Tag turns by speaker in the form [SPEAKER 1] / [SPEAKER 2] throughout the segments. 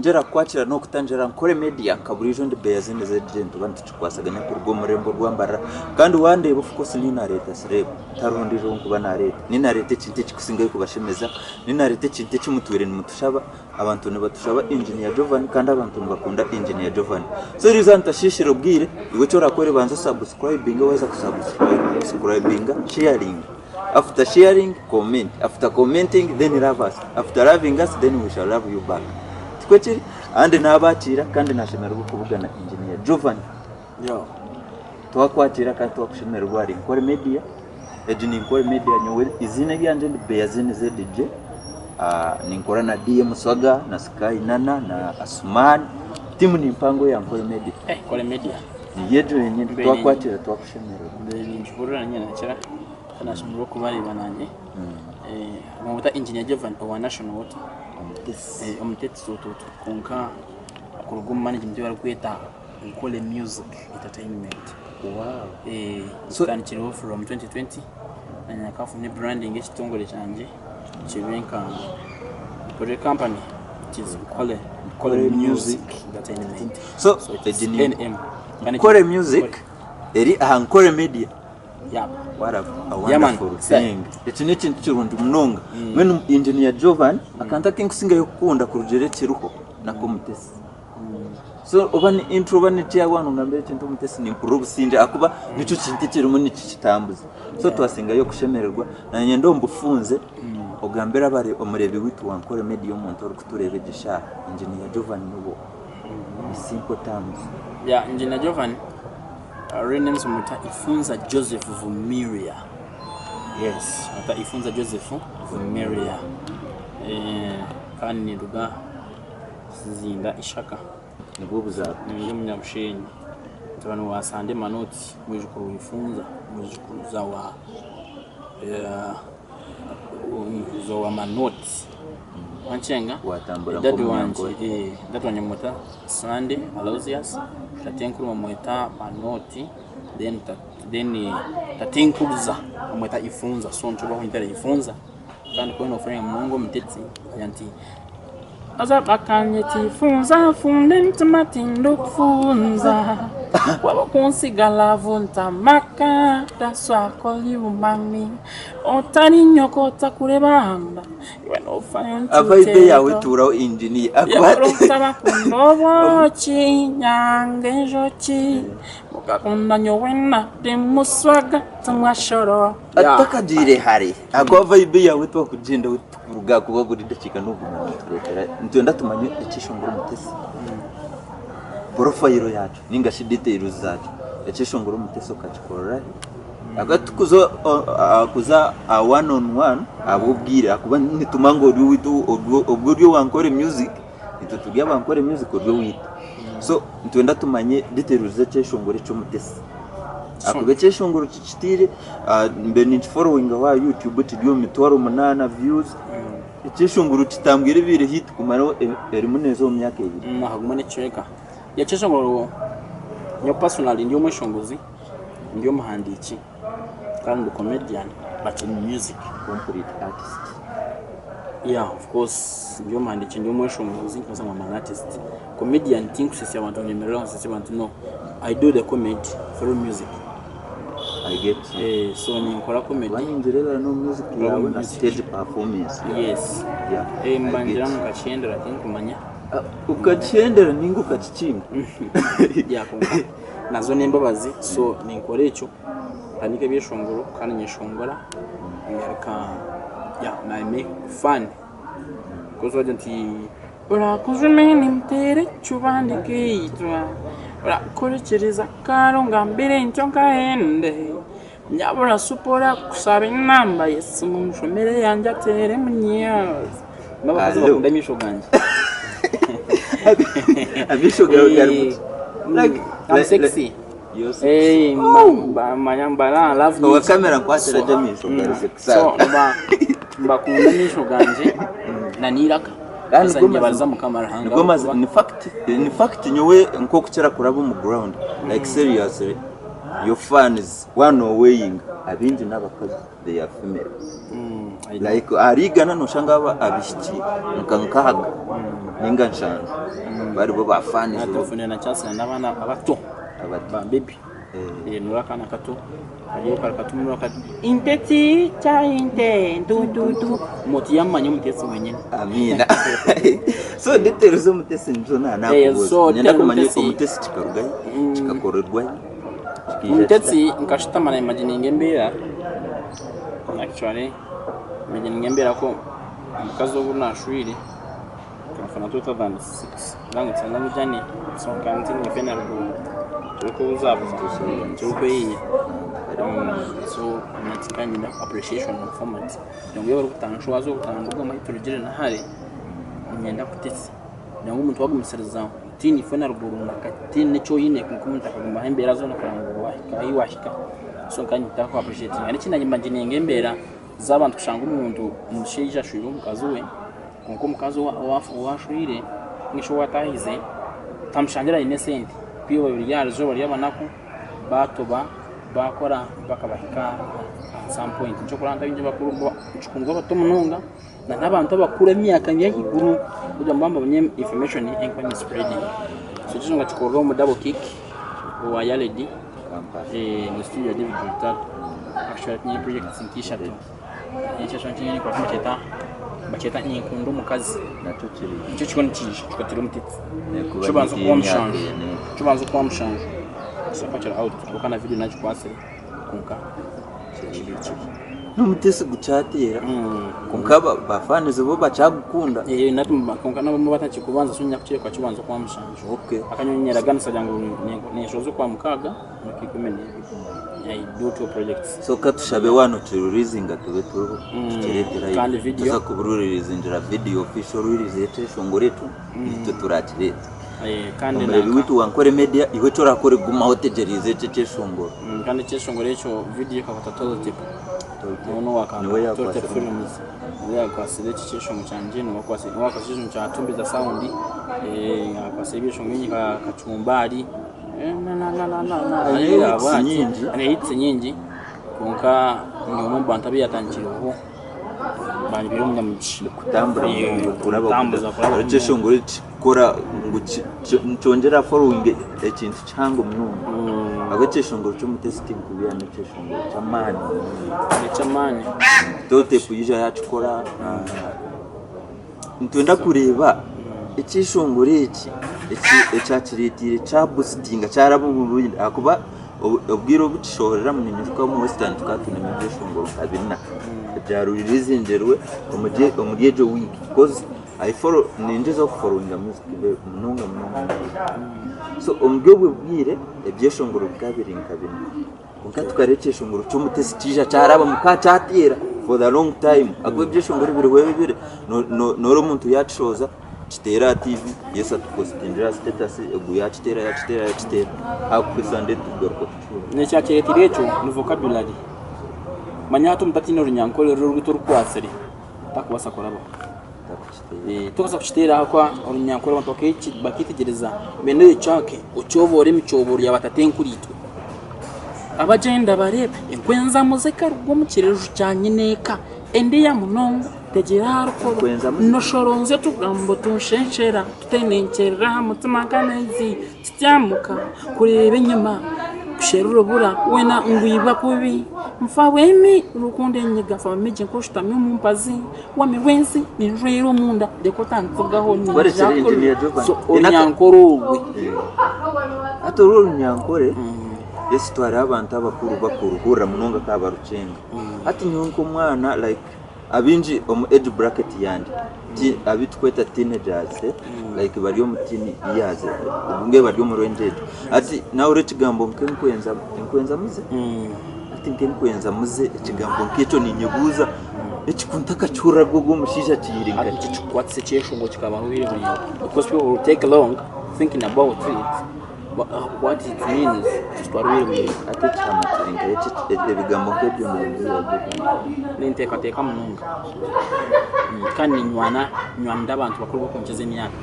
[SPEAKER 1] Niinyongyera kukwakira n'okutangira Nkore Media nka buriijo ndi Beyazini ZJ nituba nitukikwasaganya kuruga omu rurembo rwa Mbarara kandi wandeeba of course niinye naareeta celeb tihariho ondiijo ou nkuba naareeta niinye naareeta ekintu ekikusingayo kubashemeza niinye naareeta ekintu eki mutwire nimutushaba abantu nibatushaba Engineer Jovan kandi abantu nibakunda Engineer Jovan so eriizooba ntashiishire obwire iwe eki orakore banza osabusikurayibinge waaheza kusabusikurayibinga sheyaringa After sharing, comment. After commenting, then love us. After loving us, then we shall love you back. Tikwo kiri? Andi nabakiira kandi nashemererwa okubugana Engineer Jovan.
[SPEAKER 2] Yo.
[SPEAKER 1] Twakwakira kandi twakushemererwa ahari Nkore Media. Egi ni Nkore Media nyowe iziina eryangye ndi Beyazini ZJ. Ah, ninkora na DM Swaga na Sky Nana na Asuman. Timu ni mpango ya Nkore Media.
[SPEAKER 2] Eh, Nkore Media.
[SPEAKER 1] Niyo egyo yenyini twakwakira twakushemererwa.
[SPEAKER 2] Ninkihurira nyine nakira. Kandi nashemererwa okubareeba nanye. Bamweta Engineer Jovan owa National Water.
[SPEAKER 1] Omutesi.
[SPEAKER 2] Omutetsi otuutu kwonka kuruga omu management ei barikweta Nkole Music Entertainment.
[SPEAKER 1] Wow.
[SPEAKER 2] So tutandikireho from 2020 nanye nakafune branding y'ekitongore kyangye kibe nka nkore company it is Nkole Nkole Music Entertainment.
[SPEAKER 1] So,
[SPEAKER 2] So it is
[SPEAKER 1] egi ni
[SPEAKER 2] NM. Kandi
[SPEAKER 1] Nkore Music eri aha Nkore Media.
[SPEAKER 2] Yap.
[SPEAKER 1] What a, a
[SPEAKER 2] Yeah, man.
[SPEAKER 1] wonderful
[SPEAKER 2] Sir.
[SPEAKER 1] thing. Eki n'ekintu kirungi munonga. Mbwenu Engineer Jovan, akantu aku nkusingayo kukunda kurugiirira ekiriho n'ak'omutesi. So oba ni intro oba niki waaba nongambira ekintu omutesi nimpurira obusingye ahakuba nikyo kintu ekirimu nikikitambuza. So twasingayo kushemererwa. Naanye ndi omu bufunze ogambire abare omureebi waitu wa Nkore Media omuntu orikutureeba egi shaaha, Engineer Jovan niwe oha? In simple terms.
[SPEAKER 2] Yeah, Engineer Jovan Real names bamweta Ifunza Joseph Vumilia. Yes, bamweta Ifunza Joseph Vumilia. Eh, kandi ninduga Kizinda Ishaka.
[SPEAKER 1] Nibwo buzaarwa.
[SPEAKER 2] Ndi Omunyabushenyi. Mutabani wa Sande Manoti, mwijukuru wa Ifunza, mwijukuruza wa eh, mwijukuruza wa Manoti. Wankyenga?
[SPEAKER 1] Watambura
[SPEAKER 2] Dadi wangye,
[SPEAKER 1] nk'omunyankore.
[SPEAKER 2] eh, dadi wangye bamweta Sunday Aloysius, tatenkuru bamweta Manoti, then then tatenkuruza bamweta Ifunza, so nikyo bakunyetera Ifunza kandi ku nofurenga munonga omutetsi ngira nti haza bakanyeta Ifunza funda emitima tindikufunza waaba okunsiga love ntamaka that's why I call you mummy otari nyoko otakurebamba Iwe nofayo
[SPEAKER 1] Vibe yawe etuuraho engineer
[SPEAKER 2] Yabaronsa bakunda obwoki nyanga enjoki mukakunda nyowe na timuswaga timwashoro
[SPEAKER 1] Tutakagiire hare ahakuba vibe yawe twakugyenda tukuruga ahakuba buri dakiika noguma notureetera nitwenda tumanye ekyeshongoro Mutesi profile yaakyo ninga shi details zaakyo ekyeshongoro Mutesi okakikorera hi? Ahakuba tikuza kuza aha one on one ahabw'obwire ahakuba nitumanya ngu ori owaitu obwo ori owa Nkore music itwe turi aba Nkore music ori owaitu. So nitwenda tumanye details z'ekyeshongoro eky'omutesi. Ahakuba ekyeshongoro kikitiire mbaire ninkiforowingaho aha YouTube kiri omu 800,000 views. Ekyeshongoro kitambwire ebaire hit kumara erimu neeza omu myaka ebiri.
[SPEAKER 2] Haguma n'ekicweka. Ekyeshongoro nyowe personally ndi omweshongozi. Ndi omuhandiiki kandi ndi comedian but in music.
[SPEAKER 1] Complete artist.
[SPEAKER 2] Yeah of course ndi omuhandiiki ndi omweshongozi nkubaasa ngu am an artist. Comedian tinkusesya abantu ngu nyemerere aho nsesye abantu no, I do the comedy through music.
[SPEAKER 1] I get you.
[SPEAKER 2] Eh, so ninkora comedy.
[SPEAKER 1] Kuba ningireebera n'omu music
[SPEAKER 2] Omu
[SPEAKER 1] yaawe na
[SPEAKER 2] music.
[SPEAKER 1] stage performance yaawe.
[SPEAKER 2] Yes.
[SPEAKER 1] Yeah,
[SPEAKER 2] Eh,
[SPEAKER 1] I
[SPEAKER 2] mba
[SPEAKER 1] get
[SPEAKER 2] ngira
[SPEAKER 1] you.
[SPEAKER 2] ngu nkakihendera tinkumanya.
[SPEAKER 1] Ah, Ukakihendera ninga ukakikinga.
[SPEAKER 2] Yeah, kwonka Nazo n'embabazi so ninkora ekyo mpandiika ebyeshongoro kandi nyeshongora ngaruka yeah I make fun because wagira nti Orakujume nimuteera ekicuba ndikaitwa Orakuhurikiriza kare ongambire ntyo nkahende Nyabura supa orakusaba enamba y'esimu mushomere eyangye ateere munyazi N'abakazi
[SPEAKER 1] Allo.
[SPEAKER 2] bakunda amaisho gangye.
[SPEAKER 1] Amaisho gawe gari mu ki? Like,
[SPEAKER 2] I'm
[SPEAKER 1] like-
[SPEAKER 2] sexy.
[SPEAKER 1] You're sexy.
[SPEAKER 2] Eh, mba- manya mba love
[SPEAKER 1] Owa
[SPEAKER 2] me.
[SPEAKER 1] kamera nkwatira gye amaisho gari sexy.
[SPEAKER 2] So mba mbakunda amaisho gangye na n'eiraka.
[SPEAKER 1] Kandi
[SPEAKER 2] Sasa
[SPEAKER 1] nigwo
[SPEAKER 2] ninyebaza
[SPEAKER 1] mazima-
[SPEAKER 2] Mukama Ruhanga
[SPEAKER 1] nigwo mazima
[SPEAKER 2] ahabw'okuba
[SPEAKER 1] ni fact ni fact nyowe nk'okukira kuraba omu ground like seriously. Your fans waaba nooweyinga abaingi n'abakazi they are female. Like ahari igana nooshanga abaishiki nka nkaaga ninga nshanju baribo ba fans bo.
[SPEAKER 2] Tufunire na chance n'abaana abato ba baby. Noreeba akaana kato kariyo kari kato munonga kati inte kya inte ntututu omuntu yamumanya omutetsi wenyine.
[SPEAKER 1] Amiina. So details z'omutesi nizo nakubuuza. Niinyenda kumanya omutesi kikarugahi, kikakorerwahi, kikaija kita?
[SPEAKER 2] Omutetsi nkashutama na imagininga embeera actually imagininga embeera ku omukazi ou nashwire Nkafa 2006 nangutsa ngu journey so nka ntiine fena ruguru turikubuzabuza turikweyiya so nkanyine appreciation format ngu yaaba orikutandika waaza okutandika ogu ahu turugire nahare niinyenda kutesa ngu omuntu waagumisiriza otiine fena ruguru tihaine eki oine kwonka omuntu akagumaho embeera zoona kureba ngu waahika ahu waahika so nkanyine ku appreciatinga n'ekindi nayimagininga embeera z'abantu kushanga omuntu omushaija ashwire omukazi we. Kwonka omukazi ou ashweire nainga shi ou ataahize tamushangira aine esente, kwiha bari aha rizooba ry'abanaku baatoba baakora mpaka bahika aha some point. Nikyo orikureeba ngu abaingi abakuru nikikundwa abato munonga n'abantu abakuru emyaka y'ahaiguru kugira ngu babone information erikuba ne spreadinga. So ekyo nkakikorera omu double kick owa Yaredi omu studio ya David Rutaro. Actually tinyine projects nka ishatu. Nibakyeta ninkunda omukazi nikyo kiriyo nikiija kikwatirwe omutetsi kibanza kuba mushanju kibanza kuba mushanju kiri out kwonka na vidiyo nagikwatsire kwonka kiri kibi.
[SPEAKER 1] N'omutesi gukyateera kwonka ba fans bo bakyagukunda.
[SPEAKER 2] Kwonka nabo batakikubanza so nyakukireka kibanza kuba mushanju akanyonyeraganisa ngu ninshohoza okwamukaaga.
[SPEAKER 1] So katushabe waaba nokiririzinga tube turiho tukireete live tuza kuburirizingira video official release y'ekyeshongoro ekyo nitwe turakireete. Omureebi waitu wa Ankole Media iwe eki orakore gumaho otegyereize ekyo ekyeshongoro.
[SPEAKER 2] Kandi ekyeshongoro ekyo video ekakwata Toltip
[SPEAKER 1] Niwe yakwatsire.
[SPEAKER 2] Niwe yakwatsire ekyo ekyeshongoro kyangye niwe yakwatsire ekyeshongoro kya Tumbiza Sound, akwatsire ebyeshongoro bingi nka Kachumbari. Aine hits nyingi kwonka ni omwe omu bantu abu yatandikireho bari omunyamugisha.
[SPEAKER 1] Kutambura kuraba ekyeshongoro ekikora ngu nikyongyera following ekintu kihango munonga ahabwa ekyeshongoro ky'omutesi tinkubiha n'ekyeshongoro ky'amaani
[SPEAKER 2] Eky'amaani.
[SPEAKER 1] Totepu yaija yakikora. Nitwenda kureeba ekyeshongoro eki ekyakireteire kyabusitinga kyaraba omu bindi ahakuba obwire obu kishohoreramu ninyijuka omu western tukaba twinemu ebyeshongoro nka bina ebyaririzingyirwe omuri egyo wiiki koz I follow ningyezaho kuforowinga music munonga munonga so omuri obwo bwire ebyeshongoro bikaba biri nka bina. Kwonka tukareeba ekyeshongoro ky'omutesi kyaija kyarabamu ka kyateera for the long time ahakuba ebyeshongoro ebiriho ebi noreeba omuntu yakishohoza kiteera aha TV yes atupositingire aha status ogu yakiteera yakiteera yakiteera hakuhika Sunday tugaruka tukihuurira.
[SPEAKER 2] Ekyakireetire ekyo ni vocabulary. Manya hati omuntu ataine orunyankore ruri oru orukwatsire takubaasa kurabaho. Tokubaasa kukiteera ahakuba orunyankore abantu baketegyereza mbwenu ekyake okyoboore emicoboro ya batatenkuriitwe. Abagyenda bareebe enkwenzamu z'ekaruga omu kireju kya nyineeka endiya munonga tegyera aha rukoba noshoronzya otugambo tunshenshera tutenenkyerera aha mutima nk'amaizi tutyamuka kureeba enyima kusherura obura weena ngwibwa kubi nfa bwemi rukundo enyiga nfa migi nk'oshutami omu mpazi Wamirwa ensi ninjwera omunda reka otantsigaho
[SPEAKER 1] Twarekire Engineer Jovan.
[SPEAKER 2] So orunyankore orwe.
[SPEAKER 1] Hati oru orunyankore Yesu twariho abantu abakuru bakuruhurira munonga ka barukyenga. Hati nyowe nk'omwana like abaingi omu age bracket yangye ti abu tukweta teenagers like bari omu teen years obunge bari omu range egyo. Hati nahurira ekigambo nk'enkwenza enkwenzamuze hati nk'enkwenzamuze ekigambo nk'ekyo ninyebuuza Eki ku ntakakihurira bwo ogwo omushaija akihaire nka
[SPEAKER 2] Nikyo kikukwatisa ekyeshongo kikabaho obwire buraingwa because people will take long thinking about it but what it means kitwara obwire buraingwa.
[SPEAKER 1] Hati ekihama kiri nka eki ebigambo nk'ebyo nobihurira gye.
[SPEAKER 2] Ninteekateeka munonga kandi ninywana nywanira abantu bakuru abakunkiza emyaka.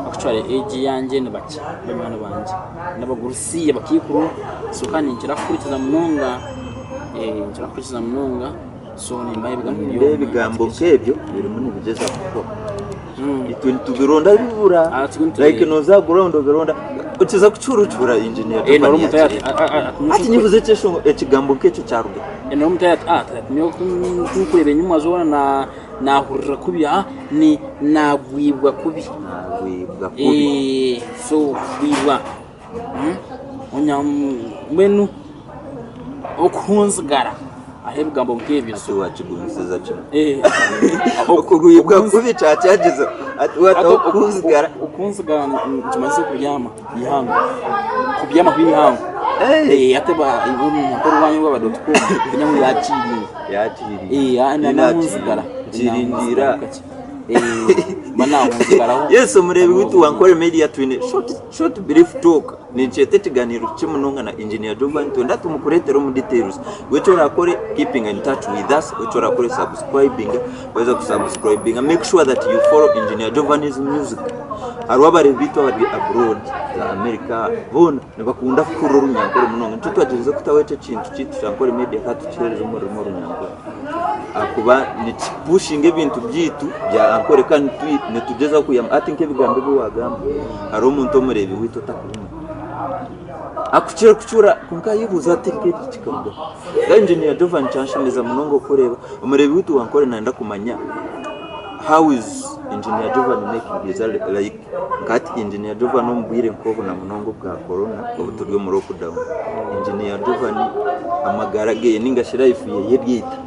[SPEAKER 2] Actually age yangye ni bakye banywani bangye n'abagurusi abakaikuru so kandi ninkira kuhurikiza munonga ninkira kuhurikiza munonga so nimbaha ebigambo
[SPEAKER 1] Nindeeba ebigambo nk'ebyo birimu nibigyezaho kukora. Itwe nitubironda bibura.
[SPEAKER 2] Ah, twe nitubi-
[SPEAKER 1] Like noza aha ground obironda okiza kukihuura okihurira engineer
[SPEAKER 2] Eh,
[SPEAKER 1] Jovan
[SPEAKER 2] nori omuntu
[SPEAKER 1] yakireeta. Hati nyebuuza ekyeshongo ekigambo nk'ekyo kyaruga hi?
[SPEAKER 2] nori omuntu ati ah nyowe kunkureeba enyima zoona na nahurira kubi ah ni nagwibwa kubi.
[SPEAKER 1] Nagwibwa kubi.
[SPEAKER 2] Eh, so kugwibwa mbwenu okuhunzigara hariho ebigambo nk'ebyo.
[SPEAKER 1] Hati wakigumisiriza kimwe. Okugwibwa kubi kyakyagiza hati wataho okuhunzigara.
[SPEAKER 2] Okuhunzigara nikimanyisa okubyama eihangwe, kubyama kubi eihango. Hati nk'orwanyu rwaba dot com ngu yakirinda.
[SPEAKER 1] Yakirinda.
[SPEAKER 2] Nahunzigara.
[SPEAKER 1] Kirindira.
[SPEAKER 2] Mba nahunzigaraho.
[SPEAKER 1] Yes omureebi waitu wa Ankole Media twine short short brief talk ninkyeta ekiganiiro kikye munonga na Engineer Jovan twenda tumukureetere omu details. Iwe eki orakore keeping in touch with us, eki orakore subscribing, waheza ku subscribinga make sure that you follow Engineer Jovan's music. Hariho abareebi baitu abari abroad za America boona nibakunda kuhurira orunyankore munonga nikyo twagyerize kutaho eki ekintu kyaitu kya Ankole Media ka tukiheereze omu rurimi orunyankore. Ahakuba nikipushinga ebintu byaitu bya Ankole kandi nitugyezaho kwihamu hati nk'ebigambo ebi waagamba hariho omuntu omureebi waitu otakubimanya akukira kucura kwonka ayebuuza ati nk'eki kikaruga hi? Engineer Jovan kyanshemeza munonga okukureeba omureebi waitu wa Ankole nayenda kumanya how is Engineer Jovan making his like nka hati Engineer Jovan omu bwire nk'obu na munonga obwa corona obu turi omu lockdown, Engineer Jovan amagara ge ninga shi life ye eri eta?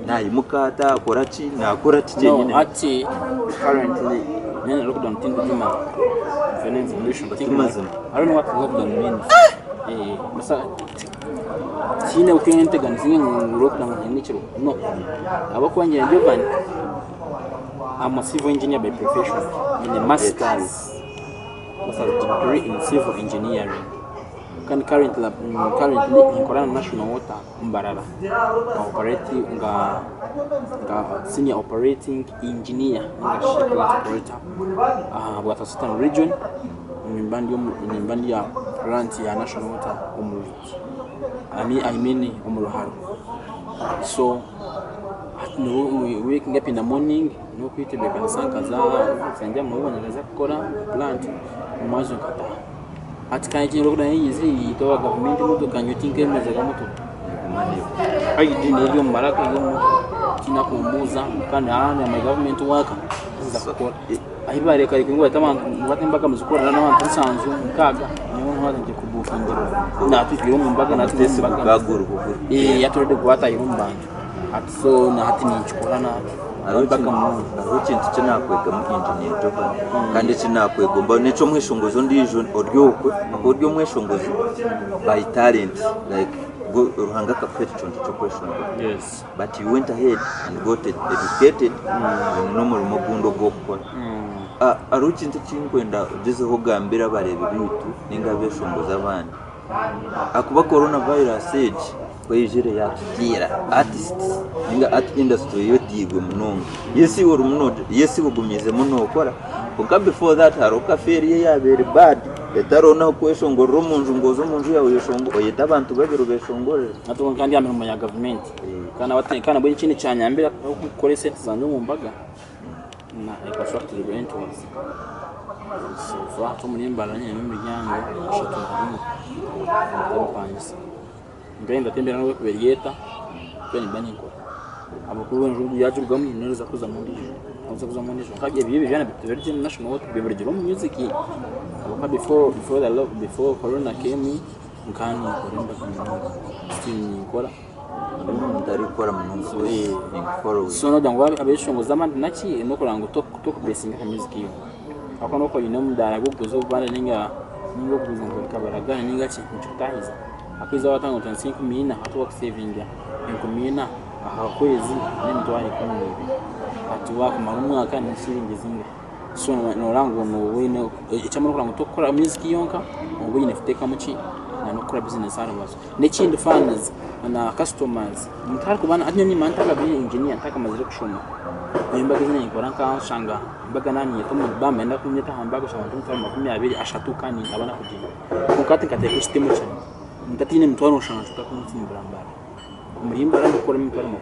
[SPEAKER 1] Nayimuka ata, akora ki, nakora ki
[SPEAKER 2] No,
[SPEAKER 1] kyenyine?
[SPEAKER 2] hati currently nyowe lockdown tindikugimanya. For your information,
[SPEAKER 1] Ti mazima.
[SPEAKER 2] I don't know what lockdown means. Eh, busa tihaine oku enteganisa ngu lockdown eine ekiro. No. Ahabw'okuba nyowe Jovan I'm a civil engineer by profession. Nyine masters, masters degree in civil engineering. Kandi currently, currently ninkora na National Water Mbarara nka operating nka nka senior operating engineer ninga shi plant operator aha bwa Southern region nimba ndi omu nimba ndi aha plant ya National Water omu I mean omu Ruharo. So hati waking up in the morning n'okwetebeekanisa nkaza nshangye nkaza kukora plant omumwazyo nkataaha. Hati kandi ekindi orikureeba neyizi eyitwa gavumenti emotoka nyowe tinkemerezaga motoka. ID eri omu maraka eri omu motoka tihaine akumbuuza kandi am a government worker nza kukora. Ahi bareeka ngu bate abantu bate embaga muzikorera n'abantu nsanju mukaaga nyowe ntwara kubukingira natwikire omu mbaga natwikire omu mbaga. Hati already gwatahire omu bantu hati so na hati ninkikora na
[SPEAKER 1] Hariho
[SPEAKER 2] mpaka
[SPEAKER 1] ekintu
[SPEAKER 2] munonga.
[SPEAKER 1] hariho ekintu eki naakwegamu Engineer Jovan kandi eki naakwegomba n'eky'omweshongozi ondiijo ori okwe ahakuba ori omweshongozi by talent like Ruhanga akakuha ekiconco ky'okweshongora
[SPEAKER 2] Yes.
[SPEAKER 1] but you went ahead and got educated oine n'omurimo ogundi ogw'okukora. Hariho ekintu eki ndikwenda ogyezeho ogambire abareebi baitu ninga abeshongozi abandi ahakuba corona virus egi ku eyijire yatutiira artists ninga art industry yo etiirwe munonga. Yes iwe orimu yes iwe ogumiizemu nokora kwonka before that hariho cafe eriyo eyabaire eri bad etariho n'ahokweshongorera omunju ngu oze omunju yaawe oyeshongore oyete abantu babiri obeshongorere.
[SPEAKER 2] Hati kwonka ndi aha mirimo ya gavumenti kandi nabwo ekindi ekyanyambire kukora esente zangye omu mbaga Na infrastructure rentals so hati omuri Mbarara nyinemu emiryango 31 etabipangisa mbwenu ndatembera nobu ekuba eri eta mbwenu nimba ninkora ahabwokuba enju yagirugamu haine orikuza kuzamu endijo orikuza kuzamu endijo kwonka ebyo byona tibirugire omu national water birugire omu music ahabwokuba before before the before corona came in nkaba ninkora embaga munonga still ninkora.
[SPEAKER 1] Omuntu arikukora munonga
[SPEAKER 2] So nogira ngu abeshongozi abandi naki nokureba ngu tokubesinga aha music yonka ahakuba nokuba oyine omudaara gwokuguza obubanda ninga okuguza nka ninga ki nikikutahiza ahakuba eizooba watandika otandise 4000 hati wakusevinga 4000 aha kwezi nemitwaro 12 hati wakumara omwaka nesiringi zingahi so noreba ngu noba oyine ekyamara nokureba ngu tokukora music yonka oba oyine kutekamu ki nokukora bizinesi aharubaju. Nekindi fans. Na customers omuntu arikuba hati nyowe nimanya ntakabire engineer ntakamazire kushoma nyowe embaga ezi ninkora nkashanga embaga naba ninyeta omu bamara kunyeta aha mbaga oshanga ndi emitwaro 20 kandi nkaba nakugyenda kwonka hati nkateeka ekitemo kyangye omuntu ataine emitwaro nshanju takuntsimbura mbara omuri mbara ndikukora emitwaro 50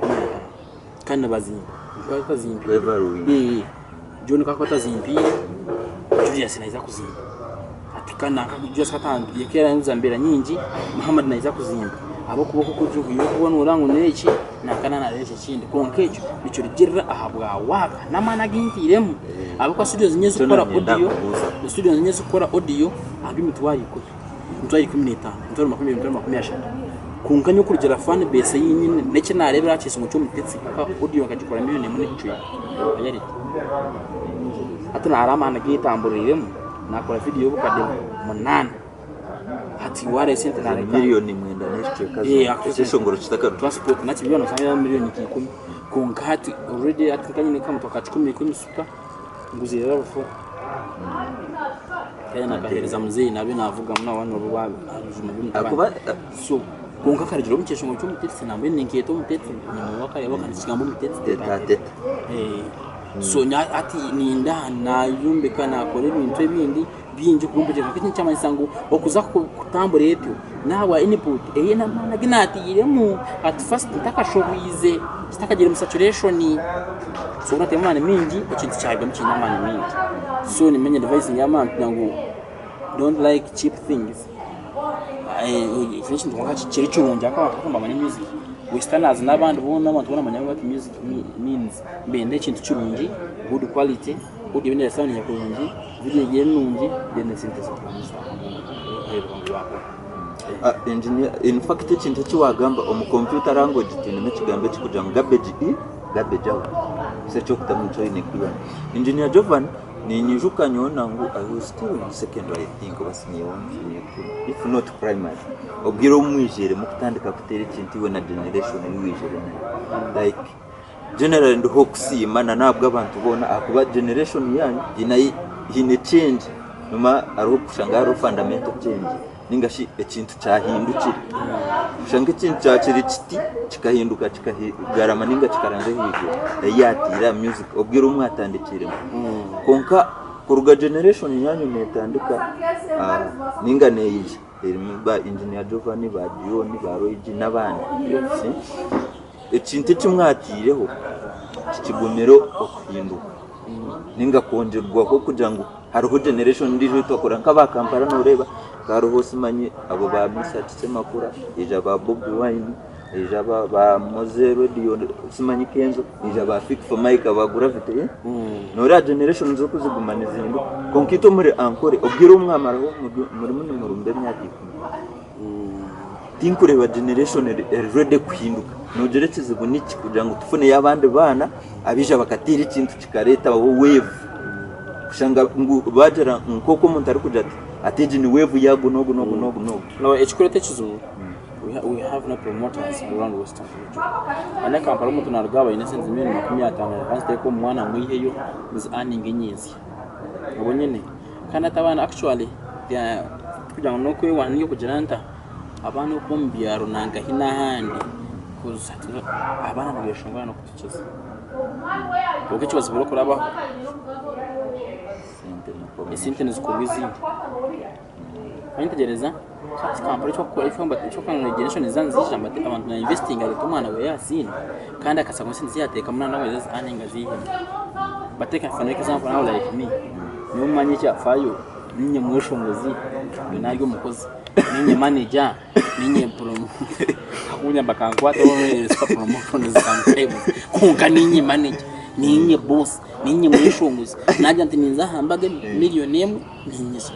[SPEAKER 2] kandi nibazimpa batazimpire John ku arikuba atazimpiire Julius naija kuzimpa hati kandi nanka Julius ku atampiire ku yaranguza mbeera nyingi Muhammad naija kuzimpa ahabw'okuba oku orikuba noreeba ngu n'eki nanka nareeba ekindi kwonka ekyo nikirugirira aha bwa waaka n'amaani agu ntairemu ahabw'okuba studio zimwe ezikukora audio studio zimwe ezikukora audio hariho emitwaro ikumi. Emitwaro 15, emitwaro 20, emitwaro 30. Kwonka nyowe kurugiirira fan base ei nyine n'eki naareebire aha kyesingo ky'omutetsi mpaka audio nkagikora miriyoni emwe n'ekicweka ayareta. Hati hariho amaani agu etamburiiremu naakora vidiyo y'obukadde munaana. Hati waareeba esente naareka.
[SPEAKER 1] Miriyoni mwenda n'ekicweka zonka ekyeshongoro kitakarugire.
[SPEAKER 2] Transport nakyo byona noshanga yaaba miriyoni nka ikumi. Kwonka hati already hati nka nyine nk'akamotoka ka kikumi k'emisuta. Nguzire rav4 kandi nakahereza muzeeyi nabe navuga so kwonka akarugira omu kyeshongo ky'omutetsi nambwenu ninkeeta omutetsi nyine akareba akagamba omutetsi
[SPEAKER 1] Teta.
[SPEAKER 2] So hati ninda nayombeka nakora ebintu ebindi bingi kwonka eki nikimanyisa ngu okuza kutambura etyo nahabwa input ei n'amaani agu natairemu at first ntakashohwize kitakagire mu saturation so obu natairemu amaani maingi ekintu kyarugamu kiine amaani maingi so nimanya advisinga abantu kugira ngu don't like cheap things ekintu kwonka kiri kirungi ahakuba abantu nibamanya music westerners n'abandi boona abantu boona nibamanya what music means nibenda ekintu kirungi good quality audio nesoundinga kurungi video eri nungi then esente ziguma zitahamu ngu wakora.
[SPEAKER 1] Engineer, in fact ekintu eki wagamba omu computer language twinemu ekigambo ekirikugira ngu garbage in, garbage out. So eky'okutamu nikyo oine kwihamu. Engineer Jovan, ninyijuka nyowe nangwa I was still in secondary I think oba senior one, senior two, if not primary. Obwire obu mwijire mukutandika kuteera ekintu iwe na generation ei wijire nayo. Like Generally ndiho okusiima na n'ahabw'abantu boona ahakuba generation yaanyu haine haine change nyuma hariho kushanga hariho fundamental change ninga shi ekintu kyahindukire kushanga ekintu kyakiri kiti kikahinduka kikagarama ninga kikaranzya ahaiguru ei yaatiire aha music obwire obu mwatandikiremu kwonka kuruga generation yaanyu neetandika ninga neija erimu ba engineer Giovanni ba Dion ba Roy G n'abandi. Ekintu eki mwataireho tikigumire okuhinduka ninga kwongyerwaho kugira ngu hariho generation endiijo ei twakora nk'aba Kampala nooreeba hakaba hariho simanyi abo ba Mesach Ssemakula, haija ba Bobi Wine, haija ba Mowzey Radio simanyi Kenzo, haija ba Fik Fameica ba Gravity, nooreeba generation oku ziguma nizihinduka kwonka itwe omuri Ankole obwire obu mwamaraho murimu nimurumba emyaka ikumi. Tinkureeba generation eri ready kuhinduka. Noogira ekizibu niki kugira ngu tufuneyo abandi baana abaija bakateera ekintu kikareetaho wave. Kushanga ngu baagira nk'oku omuntu arikugira ati ati egi ni wave y'ogu n'ogu n'ogu n'ogu n'ogu.
[SPEAKER 2] No, ekikureeta ekizibu we, ha, we have no promoters around Western region. Hane Kampala omuntu naruga aba aine esente milioni 50 reka nziteeke omu mwana mwiheyo nzi earning nyentsya. Obwo nyine Kandi hati abaana actually tikugira ngu n'okwewaana ninga okugira nta, abaana okwo omu byaro nangahi n'ahandi coz hati abaana nibeshongora n'okutukiza. Kwonka ekibazibire okurabaho, esente nizikorwa ezindi. Waayetegyereza? Hati Kampala eki barikukora eki generation zaaba niziija abantu niba investinga areeta omwana we aha scene kandi akasanga esente ezi yaateekamu nawe naija azi earninge aziihemu. But take for example now like me, nyowe manya ekyafaayo, niinye mweshongozi, nyowe nari omukozi, niinye manager, niinye promoter, hakunya bakankwataho super promotion sometimes, kwonka niinye manager, niinye boss, niinye mweshongozi, naagira nti ninza aha mbaga million emwe, niinyija.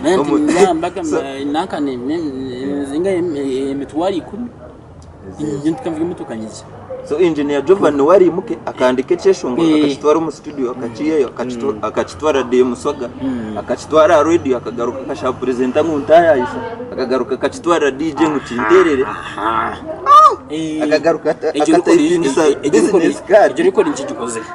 [SPEAKER 2] Naagira nti ninza aha mbaga nanka ninzinga emitwaro ikumi, niinye nvuga emotoka nyije.
[SPEAKER 1] So engineer Jovan niwe ariimuke akandika ekyeshongoro akakitwara omu studio akakiihayo akakitwara DM Swaga akakitwara aha radio akagaruka akashaba presenter ngu ntayayisa akagaruka akakitwarira DJ ngu kinterere akagaruka akatayipingisa business card.
[SPEAKER 2] Egyo record nkigikozire.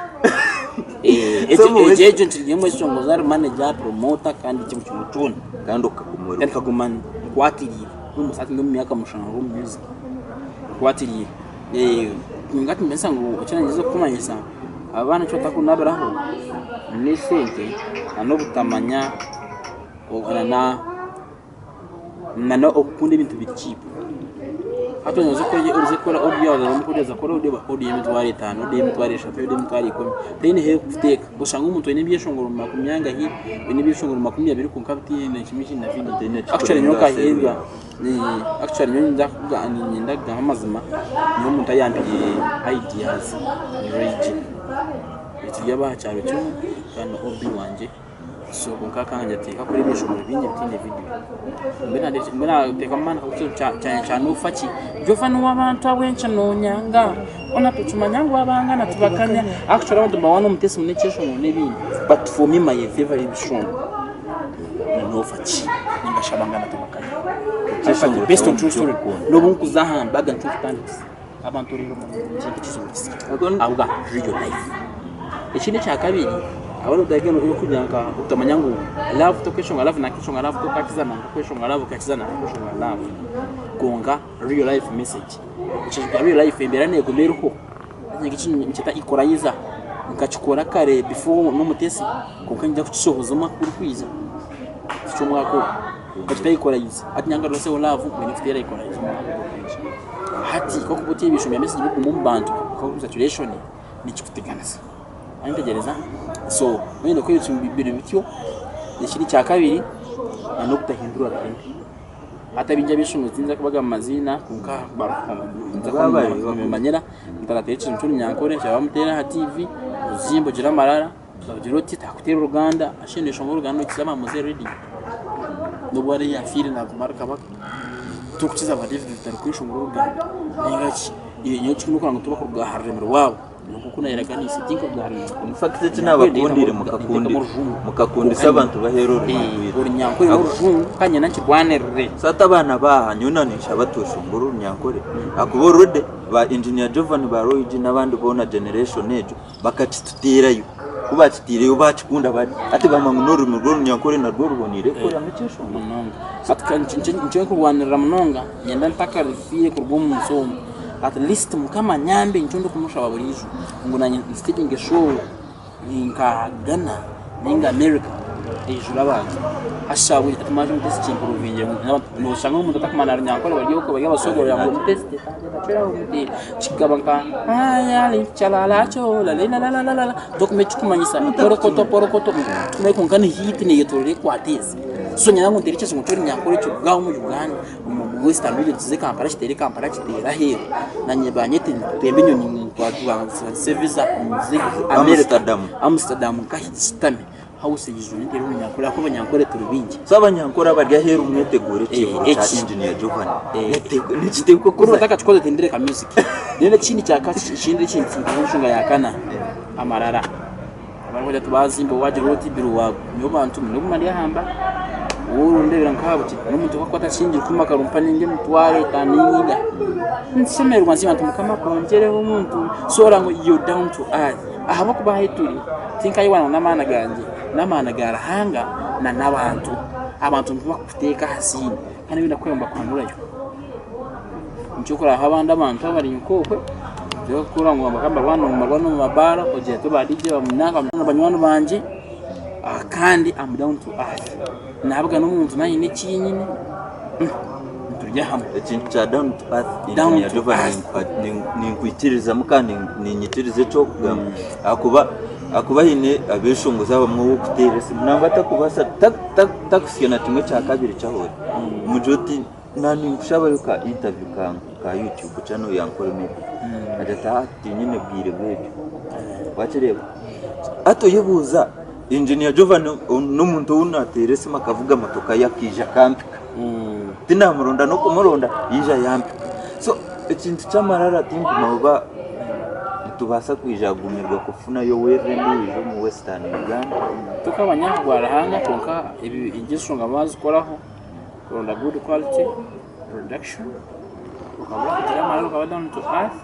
[SPEAKER 1] So mu
[SPEAKER 2] Egyo egyo nkirimu ekishongozo ari manager, promoter kandi kimwe kimwe kyona.
[SPEAKER 1] Kandi okaguma ori
[SPEAKER 2] Kandi nkaguma nkwatiriire. N'omusaati ndi omu myaka mushanju omu music. Okwatiriire. Kwonka timanyisa ngu eki naagyeza kukumanyisa abaana eki batakunabiraho n'esente n'obutamanya na n'okukunda ebintu biri cheap. Hati oza kukora audio oza kukora audio y'emitwaro etaano, audio y'emitwaro eshatu, audio y'emitwaro ikumi, teine ahu erikukuteeka. Oshanga omuntu aine ebyeshongoro makumi angahi, aine ebyeshongoro 20 kwonka bitaine kimwe na video. Actually nyowe nkaheerwa. Actually nyowe niinyenda kugamba amazima, nyowe omuntu ayampaire ideas ni Ray G. Turi ab'aha kyaro kimwe kandi ni OB wangye so kwonka akangira ati teeka kukora ebyeshongoro bingi bitaine vidiyo. Mbwenu naateekamu amaani kyangye kya noofa ki, Jova n'ow'abantu ahabw'enki noonyanga? Hoona tukimanya ngu abangana tibakanya. Actually abantu nibawa n'omutesi ngu n'ekyeshongoro n'ebindi but for me my favourite bishongoro. Noofa ki ninga shi abangana tibakanya.
[SPEAKER 1] Ekyeshongoro
[SPEAKER 2] Based on
[SPEAKER 1] kyawe
[SPEAKER 2] true story.
[SPEAKER 1] nikyo okukunda.
[SPEAKER 2] N'obu nkuza aha mbaga nikyo nkutandikisa. Abantu oreeba kintu kizibu kisya. Ahabwa real life. Ekindi ekya kabiri hariho orikugira nka otamanya ngu love tokweshonga love nakweshonga love tokakiza nakweshonga love okakiza nakweshonga love. Kwonka real life message. Ekintu kya real life embeera neguma eriho. Nikyeta equalizer. Nkakikora kare before n'omutesi kwonka niinyija kukisohoza omwaka ogurikwija tikyo omwaka ogu. Nkakita equalizer. Hati nyangaruseho love mbwenu nkuteera equalizer omwaka ogurikwija. Hati kokuba oti ebishuma bya message birikuguma omu bantu saturation nikikuteganisa. Oranyetegereza? So mbwenu ku ebintu biri bityo, ekindi ekyakabiri n'obutahindura rurimi. Hati abaingi ab'eishomero tiyinza kubagamba maziina kwonka nibamanyira ntaratera ekintu ky'orunyankore nshaba bamuteere aha TV ozimbe ogire amarara ogire oti takuteera oruganda ashenda eshonga oruganda nokiza ba muzei radio nobu ariyo yafiire naguma ari kabaka turikukiza ba David tutarikweshongora oruganda ninga ki nyowe ekindi ngu tibakuruga aha rurimi rwabo.
[SPEAKER 1] In fact eki nabakundire mukakundisa abantu baheera orurimi rwaitu. So hati abaana baaha nyowe na ninshaba tweshongore orunyankore ahakuba already ba engineer Jovan ba Roy G n'abandi boona generation egyo bakakituteerayo ku bakiteireyo bakikunda bari hati bamanya ngu n'orurimi rw'orunyankore narwo ruboniire kukoreramu ekyeshongoro.
[SPEAKER 2] Nikyo ndikurwanirira munonga niinyenda ntakarifiire kuruga omu nsi omu. At least mukama anyambe nikyo ndikumushaba buriijo ngu nanye nsiteginge show nka Ghana ninga America eijure abantu. Hati shaaha bwije tati maje omutesi kimpuruvingire noshanga omuntu atakumanya runyankore bari okwe bari abasogoora ngu omutesi kikaba nka chalalacho lalalalalala tokumanya ekikumanyisa porokoto porokoto kwonka ni hit neyetorora ekwata ezi. So niinyenda ngu nteere ekyeshongoro ky'orunyankore kiruge aha omu Uganda. Omu western region kize Kampala kiteere Kampala kiteere aheeru nanye banyete ntembe enyonyi nse visa nze America
[SPEAKER 1] Amsterdam.
[SPEAKER 2] Amsterdam nkahi nsitame house eyijwire nteere omunyankore ahakuba abanyankore turi baingi.
[SPEAKER 1] So abanyankore abari aheeru mwetegure ekiihuro kya
[SPEAKER 2] Eki.
[SPEAKER 1] Engineer Jovan. Nikiteekwa
[SPEAKER 2] Kuri
[SPEAKER 1] kuza.
[SPEAKER 2] otakakikoze tindireka music. Then ekindi kyaka ekindi ekintu enshonga ya kana amarara. Abarikugira ati baazimba waagira oti biri waawe. Nyowe bantu mwe nobu ndi aha mbaga, waaba orondeebera nka aha buti, n'omuntu ku akukwata akingire kuma akarumpa ninga emitwaro etaano ninga nshemererwa nsiima nti Mukama akwongyereho omuntu. So oraba ngu you down to earth ahabw'okuba ahu turi tinkayewana ngu n'amaani gangye, n'amaani ga Ruhanga na n'abantu. Abantu nibakuteeka aha siini kandi ebi ndikukora nibakuhanurayo. Nikyo orikureeba abandi abantu abari nk'okwe barikukora ngu nibarwana omu mabaara ogira oti ba DJ banywani bangye kandi am down to earth nabugana omuntu naaba aine eki nyine niturya hamwe.
[SPEAKER 1] Ekintu kya down to earth
[SPEAKER 2] Down
[SPEAKER 1] engineer
[SPEAKER 2] to
[SPEAKER 1] Jovan
[SPEAKER 2] earth.
[SPEAKER 1] ninkwikirizamu kandi ninyikiriza eki orikugamba ahakuba ahakuba haine abeshongozi abamwe ou orikuteera esimu nangwa takubaasa takuhitsya na kimwe kya kabiri ky'ahu ori omugire oti Naninkushabayo ka interview ka YouTube channel ya Ankole Media. Agira ati ah tinyine bwire bw'ebyo. Wakireeba? Hati oyebuuza engineer Jovan n'omuntu ou nateera esimu akavuga motoka ye akaija akampika. Tinamuronda n'okumuronda yaija yampika. So ekintu ky'amarara tinkumanya oba nitubaasa kwija kugumirwa kufunayo wave endiijo omu Western Uganda.
[SPEAKER 2] Tokamanya ahabwa Ruhanga kwonka egyo enshonga baazikoraho. Kuronda good quality production, okabura kugira amarara okaba down to earth,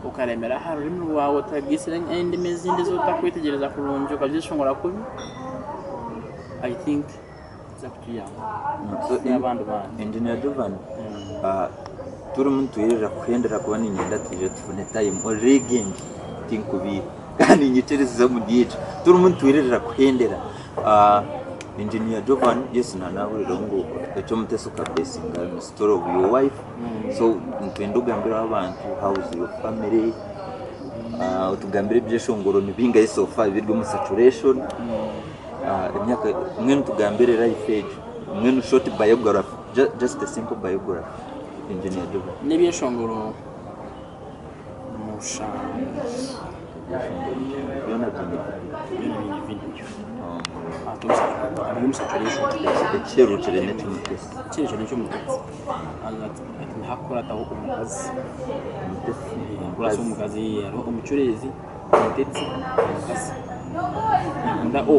[SPEAKER 2] okaremera aha rurimi rwawe otagiisire endimi ezindi ezi otakwetegyereza kurungi okabyeshongora kubi, I think nikiza kutuyamba
[SPEAKER 1] So,
[SPEAKER 2] n'abandi baana.
[SPEAKER 1] Engineer Jovan, Turimu nitwirira kuhendera kuba niinyenda twije tufune time. Ori legend tinkubiiha kandi niinyikiririza omuri ekyo. Turimu nitwiririra kuhendera. Engineer Jovan yes naanahurira ngu eky'Omutesi okabesinga on story of your wife so nitwenda ogambireho abantu how is your family, otugambire ebyeshongoro nibingahi so far ebiri omu saturation, emyaka mbwenu tugambire life egyo mbwenu short biography just a simple biography Engineer Jovan.
[SPEAKER 2] N'ebyeshongoro mushanju.
[SPEAKER 1] Byona biine
[SPEAKER 2] Byona biine vidiyo. Biri omu saturation.
[SPEAKER 1] Ekiherukire n'eky'Omutesi.
[SPEAKER 2] Ekiherukire n'eky'Omutesi. Ati nihakukurataho omukazi.
[SPEAKER 1] Omutesi
[SPEAKER 2] Hakukurataho omukazi hariho omucureezi, omutetsi, omukazi. Nikunda o.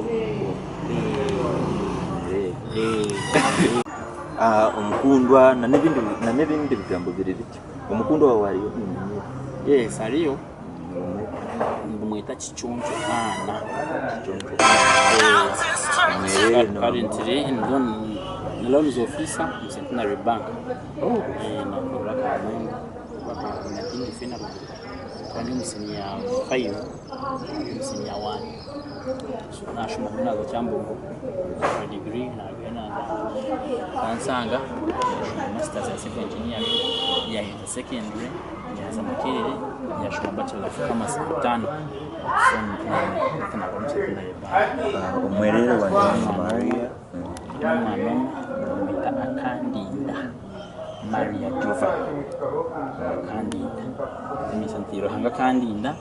[SPEAKER 1] Omukundwa n'ebindi bigambo biri bityo. Omukundwa waawe ariyo engineer?
[SPEAKER 2] Yes ariyo. Nibamweta Kiconco Anna.
[SPEAKER 1] Kiconco
[SPEAKER 2] Anna. Currently ni loans officer omu Centenary Bank. Nakorera Kamwenge Natiini Funeral. Nkaba ndi omu senior 5 ari omu senior 1. So nashoma hamwe naaza Kyambogo nakora degree narugayo naaza Kansanga nashoma masters ya civil engineering yaheza secondary. Yaaza Makerere yaashoma Bachelor of Commerce Itaano so hati naakora omu Centenary Bank.
[SPEAKER 1] Omwereere wa Maria.
[SPEAKER 2] N'omwana omwe bamweta Akandinda Maria Jova Akandinda ekirikumanyisa nti Ruhanga akandinda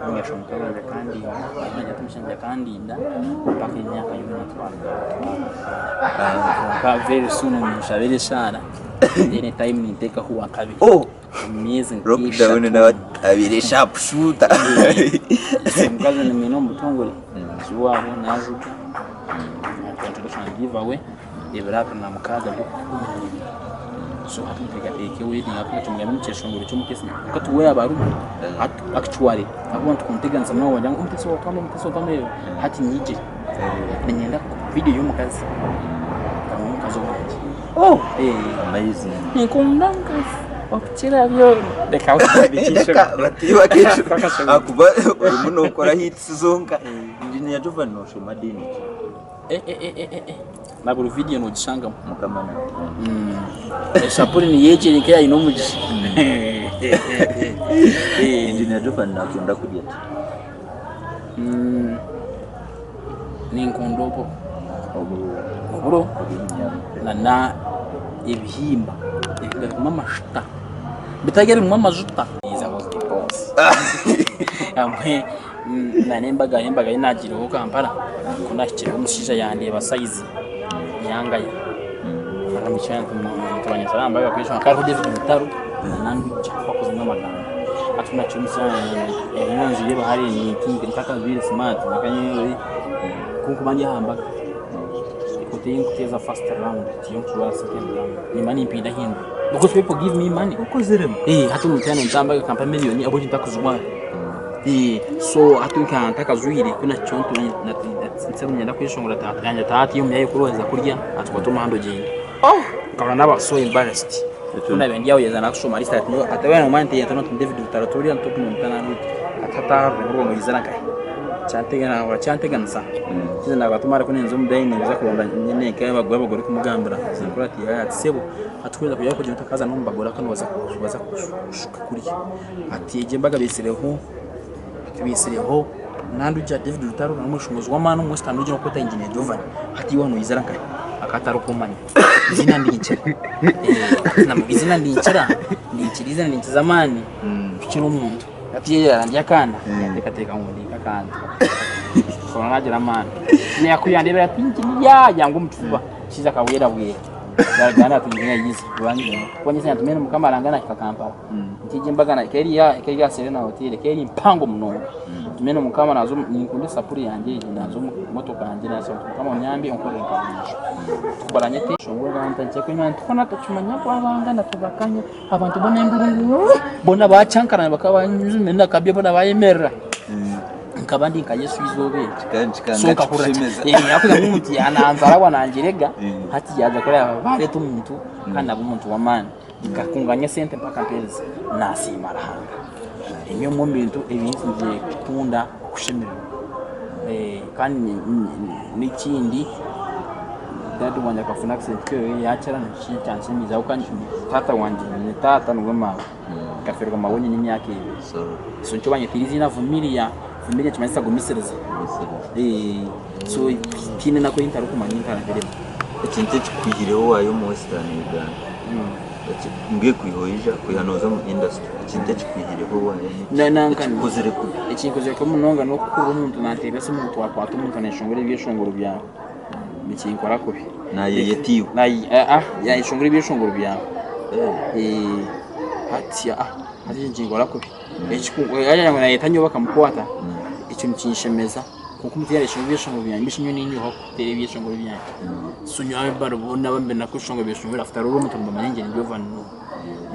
[SPEAKER 2] ningashi omukazi wangye akandinda abaana bangye bakandinda mpaka emyaka yoona twatwara. Kwonka very soon ninshabira eshaara then time ninteekaho owakabiri. Omu myezi
[SPEAKER 1] Lockdown
[SPEAKER 2] nk'eshatu.
[SPEAKER 1] nawe abaire sharp shooter.
[SPEAKER 2] Omukazi nimwine omu butongore waabo najuga introduction give away ebiro 26 by'okukumiira so hati nteekateeka wedding ahakuba kimugambire omu kyeshongoro ky'omutesi kwonka tiwe yaaba arimu hati actually ahakuba nitukunteganisa munonga wagira ngu omutesi watwamba omutesi watwamba hati nyije niinyenda video y'omukazi ngu omukazi owangye.
[SPEAKER 1] Oh! Amazing.
[SPEAKER 2] Ninkunda omukazi okukira byona. Reka
[SPEAKER 1] Reka batiiba kesho ahakuba orimu nokora hits zonka. Engineer Jovan noshoma diini ki?
[SPEAKER 2] Eh, eh, eh, eh, eh. Na buri video nogishangamu.
[SPEAKER 1] Mukama nakukunde.
[SPEAKER 2] Eshapuri niyo egyo eri nk'eyaine omugisha.
[SPEAKER 1] Engineer Jovan nakunda kurya ki?
[SPEAKER 2] Ninkunda oburo. Oburo nana ebihimba ebirimu amajuta bitari ebirimu amajuta. Hamwe nana embaga embaga ei naagiireho Kampala ku naahikireho omushaija yandeeba sayizi yangaya hariho David Mutaro na Ndwijja bakozire amagambo hati ku naakire omushaija hariya ntakabaire smart. Ku nkuba ndi aha mbaga, ekooti ei nkuteeza first round tiyo nkujwara second round, nimba nimpindahindura because people give me money.
[SPEAKER 1] Okoziremu?
[SPEAKER 2] Hati omuntu yaaba nanta aha mbaga akampa million ahabw'enki ntakuzijwara? So hati nka ntakajwaire ku nahikire niinyenda kweshongora yangye ati hati omuyaye ku orikuheza kurya ati kwata omuhanda ogyende. Nkahurira naaba so embarrassed. Ku naabaire ndi aho yaija nakushoma list ati nyowe ati waaba noomanya nti David Rutaro turiya ati hati aha rurembo rwawe noizira nkahi? Kyanteganisa haza naabatuma hariya ku ninza omu dining kuza kuronda nyine nk'abagore kumugambira nsinkura ati yaya ati sebo ati ku orikuza kugira oti okaza n'omu bagore aka nibaza kushuka kuriya ati egi embaga baitsireho ati baitsireho Nandugya David Rutaro n'omweshongozi w'amaani omu Western Region orikwetwa Engineer Jovan hati iwe noizira nkahi? Akaba atarikumanya eiziina ndinkira eiziina ndinkira ndinkira eiziina ninkiza amaani kukira omuntu. Hati yayara ndi akaana yateekateeka ngu ndi nk'akaana kwonka naagira amaani ku yandeebire ati engineer yangwa omu kifuba omushaija akabwerabwera yagamba ati engineer yiza kuba nyine nitumeera mukama aranga nahika Kampala nti egi embaga ekaba eri aha Serena hotel ekaba eri mpango munonga tumeene mukama naaza ninkunda esapuri yangye egi naaza omu motoka yangye naashaba nti mukama onyambe onkorere nka buriijo tukimanya ngu abangana tubakanya. Abantu boona enduru ngu boona bacankarana bakaba nakabya boona bayemerera nkaba ndi nka Yesu eizooba eryo so nkahurira hakugira ngu omuntu yananzarabwa nangirega hati yaaza kureba bareeta omuntu kandi naba omuntu w'amaani. Nkakunganya esente mpaka mpereza nasiima Ruhanga. Ebyo nibyo bintu ebinsinzire kukunda okushemererwa. Kandi n'ekindi dadi wangye akafuna accident ku yakira nikyo kyanshemeize ahabw'okuba taata wangye ni taata niwe maawe. Nkaferwa maawe nyine emyaka ebiri. So nikyo banyetiire eiziina Vumilia, Vumilia nikimanyisa gumisiriza. So tihaine enaku ei ntarikumanya ei ntarabiremu.
[SPEAKER 1] Ekintu ekikwihireho waayo omu Western Uganda, mbwenu kwiha oija kwiha nooza omu industry, ekintu ekikwihireho waayo niki? Ekikukozire kubi?
[SPEAKER 2] Ekinkozire kubi munonga n'okuhurira omuntu naateera esimu ngu twakwata omuntu naayeshongora ebyeshongoro byawe, nikinkora kubi.
[SPEAKER 1] Naayeyeta iwe?
[SPEAKER 2] Naayeshongora ebyeshongoro byawe. Hati hati nikinkora kubi. Yaagira ngu naayeta nyowe bakamukwata, ekyo nikinshemeza. Kwonka omuntu yaayeshongora ebyeshongoro byangye, mbwenu shi nyowe niinye oha kuteera ebyeshongoro byangye? So nyowe abu boona abu mbaire nakweshongora ebyeshongoro after all omuntu nibamanya ngu ndi ova n'oha.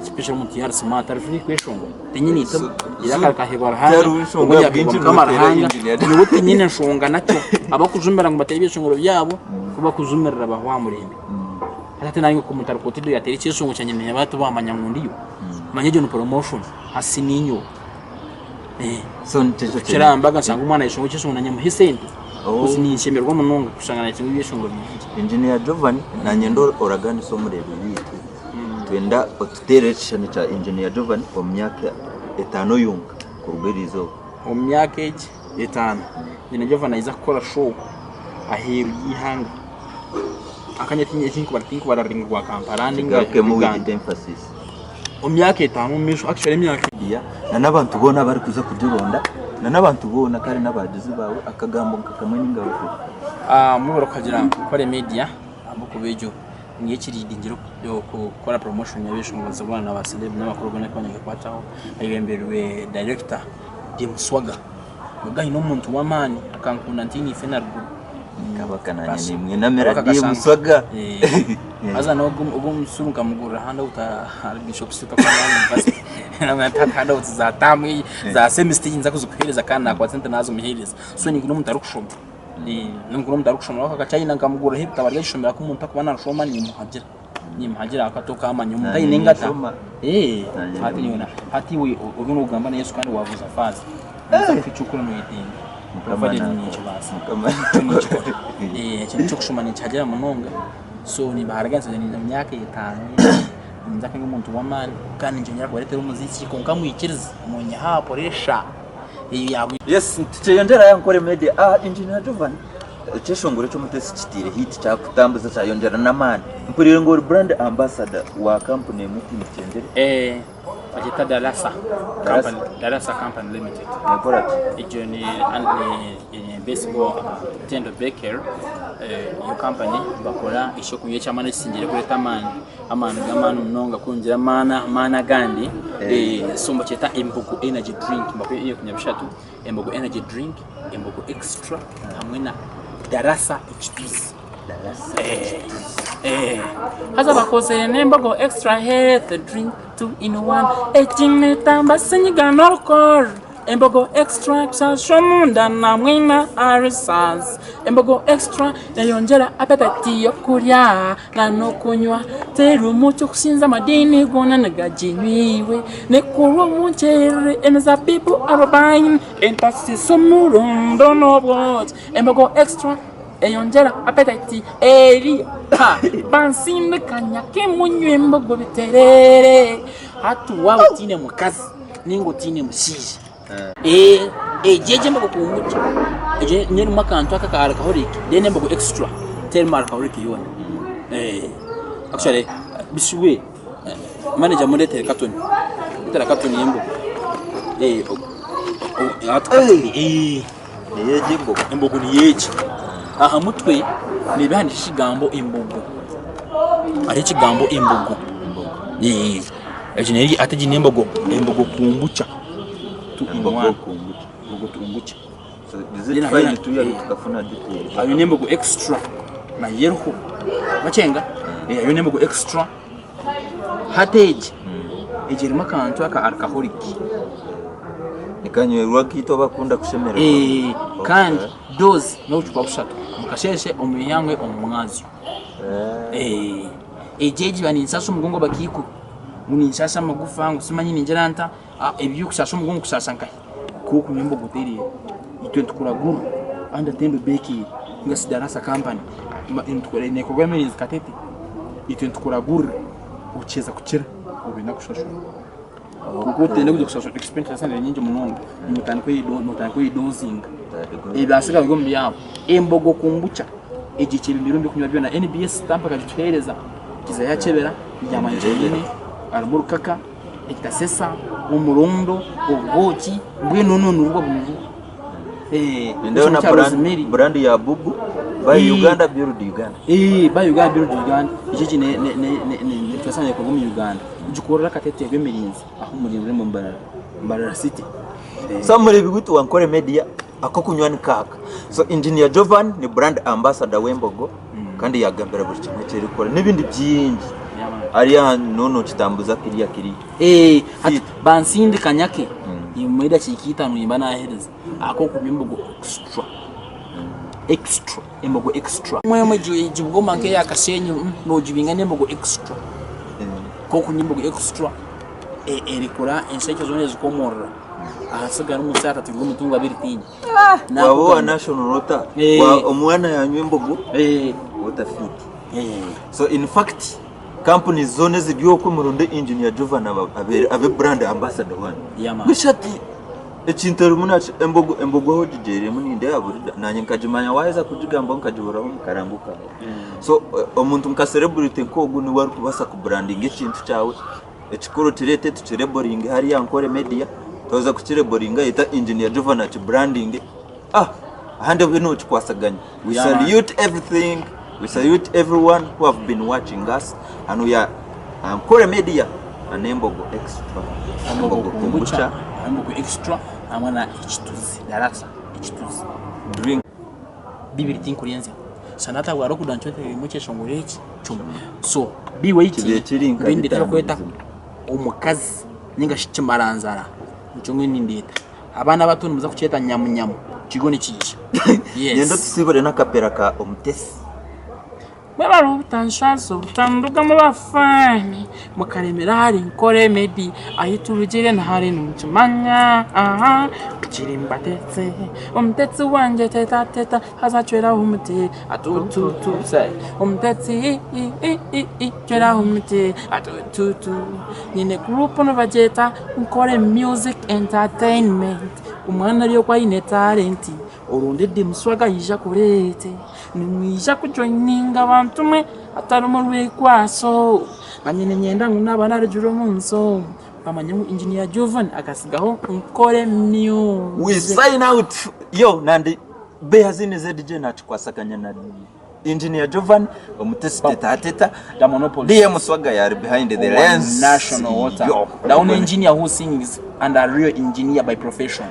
[SPEAKER 2] Especially omuntu yaaba ari smart ari free kweshongora. Tinyine eitima, eiraka rikaheebwa Ruhanga,
[SPEAKER 1] Tihariho enshonga
[SPEAKER 2] obundi rikaheebwa
[SPEAKER 1] bwingi
[SPEAKER 2] Mukama
[SPEAKER 1] nooteera
[SPEAKER 2] Ruhanga,
[SPEAKER 1] engineer.
[SPEAKER 2] nyowe tinyine nshonga nakyo. Abakujumirira ngu bateere ebyeshongoro byabo, ku bakujumirira bahwa aha murembe. Hati hati naanye oku omuntu arikukotido yaateera ekyeshongoro kyangye nibaaba tibamanya ngu ndiyo. Manya egyo ni promotion, hati tininyowe.
[SPEAKER 1] So nikyo ekyo
[SPEAKER 2] Kukira aha mbaga nshanga omwana ayeshongora ekyeshongoro nanye muhe esente.
[SPEAKER 1] Oh.
[SPEAKER 2] Coz ninshemererwa munonga kushanga nayeshongora ebyeshongoro byangye.
[SPEAKER 1] Engineer Jovan nanyenda oraganise omureebi waitu twenda otuteerere ekishushani kya Engineer Jovan omu myaka etaano yonka kuruga eriizooba.
[SPEAKER 2] Omu myaka egi etaano, Engineer Jovan naija kukora show aheeru y'eihanga. Akanya tinkubara tinkubara rurimi rwa Kampala ninga
[SPEAKER 1] Kigarukemu with
[SPEAKER 2] Uganda.
[SPEAKER 1] emphasis.
[SPEAKER 2] Omu myaka etaano omu maisho actually emyaka
[SPEAKER 1] Media na n'abantu boona abarikuza kugironda na n'abantu boona kare n'abagizi baawe akagambo nka kamwe ninga bubiri.
[SPEAKER 2] Mwebare kuhagira Nkore Media ahabw'okuba egyo niyo ekiridingire okukora promotion y'abeshongozi boona na ba celeb n'abakuru boona abu barikukwataho ayebembirwe director Dim Swaga. Mugahi n'omuntu w'amaani akankunda ntiine ife na ruguru.
[SPEAKER 1] Kabaka nanye nimwenamira Dim Swaga.
[SPEAKER 2] Haza n'ogwo omusuru nkamugurira handout ahari Bishop Super handout za term za semester ninza kuzikuhereza kandi nakwata sente nazimuhereza. So ninkunda omuntu arikushoma. Ninkunda omuntu arikushoma aka China nkamuguriraho ebitabo ari akishomera ku omuntu akuba nashoma nimuhagira. Nimuhagira akati okamanya omuntu aine engata. Hati iwe oriyo nogamba na Yesu kandi wabuuza faaza. Noza kuha eky'okukora noyetenga. Provided ninkibaasa. Nikyo ninkikora. Ekintu ky'okushoma ninkihagira munonga. So nibaharganisa ngu omu myaka etaano ninza kuba omuntu w'amaani kandi niinyija kubareetera omuziki kwonka mwikirize munyihe aha puresha eya
[SPEAKER 1] Yes, tukyeyongyerayo Ankole Media. Ah, Engineer Jovan, ekyeshongoro eky'omutesi kitaire hit kyakutambuza kyayongyera n'amaani. Mpuriire ngu ori brand ambassador wa kampuni emwe tinkyengyere.
[SPEAKER 2] Eh, bagyeta Darasa Company, Darasa Company Limited.
[SPEAKER 1] Nekora ki?
[SPEAKER 2] Egyo ni, ni, ni baseball Tendo Baker eh, niyo company bakora ekyokunywa eky'amaani ekisingire kureeta amaani amaani g'amaani munonga kwongyera amaani amaani agandi eh, so nibakyeta Embogo Energy Drink nibakora ebyokunywa bishatu Embogo Energy Drink, Embogo Extra hamwe na Darasa Ekituzi. Haza bakozire n'embogo extra health drink 2 in 1 ekinetamba senyiga n'orukor embogo extra kushasha omunda namwe na ulcers embogo extra neyongyera appetite y'okurya na n'okunywa terimu ky'okusinza amadiini goona nigaginywa iwe nekorwa omu nkyerere emizabibu arobaine entasisa omurundo n'obwoki embogo extra Eyongyera appetite eri ha bansindikanya kimunywa embogo biterere hati waaba otiine mukazi ninga otiine mushaija eh, egyo egyo embogo kungukye egyo niyo erimu akantu aka aka alcoholic then embogo extra terimu alcoholic yoona eh, actually bishube manager muretere katoni muretere katoni y'embogo eh, hati katoni eh.
[SPEAKER 1] Niyo egi embogo.
[SPEAKER 2] Embogo niyo egi. Aha mutwe neeba ehandiikire ekigambo embogo. Hariho ekigambo embogo. Egi neyo hati egi n'embogo embogo kungukya.
[SPEAKER 1] Embogo kungukya.
[SPEAKER 2] Embogo kungukya.
[SPEAKER 1] So is it fine tuya tukafuna details?
[SPEAKER 2] Ayo n'embogo extra nayo eriho. Bakyenga? Ayo n'embogo extra. Hati egi, egi erimu akantu aka alcoholic.
[SPEAKER 1] Nikanywerwa nk'itwe abakunda kushemererwa.
[SPEAKER 2] Eh, kandi dose n'obucupa bushatu omu kasheeshe, omu ihangwe, omu mwazyo. Eh, egi egi baninsaasa omugongo bakiikuru. Ngu ninshaasha amagufa ngu simanyi ningira nta, eby'okushaasha omugongo kushaasha nkahi? Ku okunywa embogo otereire. Itwe nitukuragura under Tendo Bakery ninga shi Darasa Company neekorwa Emirinzi Katete. Itwe nitukuragurira okiheeza kukira obe nakushashura. Kwonka otaine kuza kushashura expenditure y'esente nyingi munonga notandika oyedozinga. Ebyasigara biri omu byabo. Embogo kombucha egyo ekyebembire omu by'okunywa byona. NBS stamp ekagituheereza kiza yakyebera yamanya kyenyine harimu orukaka, ekitasesa, omurondo, obwoki mbwenu onu nirwo bunurwo.
[SPEAKER 1] Nindeeba na brand, brand ya Bubu by Uganda build Uganda.
[SPEAKER 2] By Uganda build Uganda. Ekyo eki nitubaasa nekorwa omu Uganda. Gikorera akatete rw'emirinzi ahu muri rurembo Mbarara, Mbarara city.
[SPEAKER 1] So mureebi witu wa Nkore Media akokunywa ni kaaka. So Engineer Jovan ni brand ambassador w'embogo kandi yagambira buri kimwe eki erikukora n'ebindi bingi. Ari aha noona nokitambuza kiriya kiriya.
[SPEAKER 2] Eh, hati bansindika nyake mm. edakiika itaano nimba nahereza akokunywa embogo extra extra embogo extra mwemwe gibugoma nk'eya kashenyi mm, nogibinga n'embogo extra kokunywa embogo extra e- erikura enshekye zoona ezikomorora ahasigara omunsi hatatirwe omutungo abiri tiinye
[SPEAKER 1] Waba owa national ota
[SPEAKER 2] Eh.
[SPEAKER 1] wa- omwana yanywa embogo
[SPEAKER 2] Eh,
[SPEAKER 1] ota fit.
[SPEAKER 2] eh.
[SPEAKER 1] So in fact Companies zoona eziri okwe muronde engineer Jovan abe brand ambassador wanyu.
[SPEAKER 2] Yeah man.
[SPEAKER 1] Busha ati ekintu erimu naki embogo embogo aho ogigyeremu nindeeba buri nanye nkagimanya waheza kugigambaho nkagihuriraho omu karango kawe. So omuntu nka celebrity nk'ogu niwe arikubaasa kuburandinga ekintu kyawe ekikuru okireete tukireboringe hariya Ankole media twaheza kukireboringa yeta engineer Jovan akiburandinge ah ahandi obe nokikwasaganya. We
[SPEAKER 2] Yeah, man.
[SPEAKER 1] salute everything. We salute everyone who have been watching us. And we are Ankole Media and Embogo Extra.
[SPEAKER 2] Embogo kombucha, Embogo extra hamwe na ekituzi darasa ekituzi.
[SPEAKER 1] Drink.
[SPEAKER 2] Bibiri tinkurenzya. Sanata bwa lockdown kyo terimu ekyeshongoro eki kyoma. So be waiting.
[SPEAKER 1] Kibe kiri nka
[SPEAKER 2] Mbwenu ndetera
[SPEAKER 1] bitaano
[SPEAKER 2] kweta
[SPEAKER 1] bizima.
[SPEAKER 2] omukazi ninga shi kimaranzara nikyo mbwenu nindeeta. Abaana abato nimuza kukyeta nyamunyamu kiriyo nikiija.
[SPEAKER 1] Nyenda
[SPEAKER 2] Yes.
[SPEAKER 1] otusibure n'akapera ka Omutesi.
[SPEAKER 2] Mwebare obutanshaza obutandugamu bafaani mukaremera ahari Nkore Meddy ahi turugire na hare nimukimanya aha kiri mbatetse omutetsi wangye teta teta haza cweraho omuti atututu say omutetsi i i i i cweraho omuti atututu nyine group nibagyeta Nkore Music Entertainment omwana ari oku aine talent oronde Dim Swaga aije akureete nimwija kujoininga bantu mwe hatarimu rwekwaso nanye niinyenda ngu naaba narugire omu nsi omu bamanye ngu Engineer Jovan akasigaho Nkore
[SPEAKER 1] We
[SPEAKER 2] Music.
[SPEAKER 1] sign out yo nandi Behaziine ZJ nakikwasaganya na Engineer Jovan Omutesi Teta Teta
[SPEAKER 2] The Monopoly.
[SPEAKER 1] DM Swaga yari behind the
[SPEAKER 2] One
[SPEAKER 1] lens
[SPEAKER 2] national water.
[SPEAKER 1] Yo.
[SPEAKER 2] The only engineer who sings and a real engineer by profession.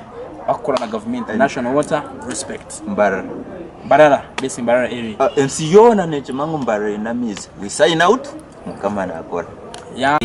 [SPEAKER 2] Bakukora na government. National water, respect.
[SPEAKER 1] Mbarara
[SPEAKER 2] Mbarara, based in Mbarara area.
[SPEAKER 1] Ensi yoona nekima ngu Mbarara eine amaizi. We sign out Mukama nakora.
[SPEAKER 2] Yeah.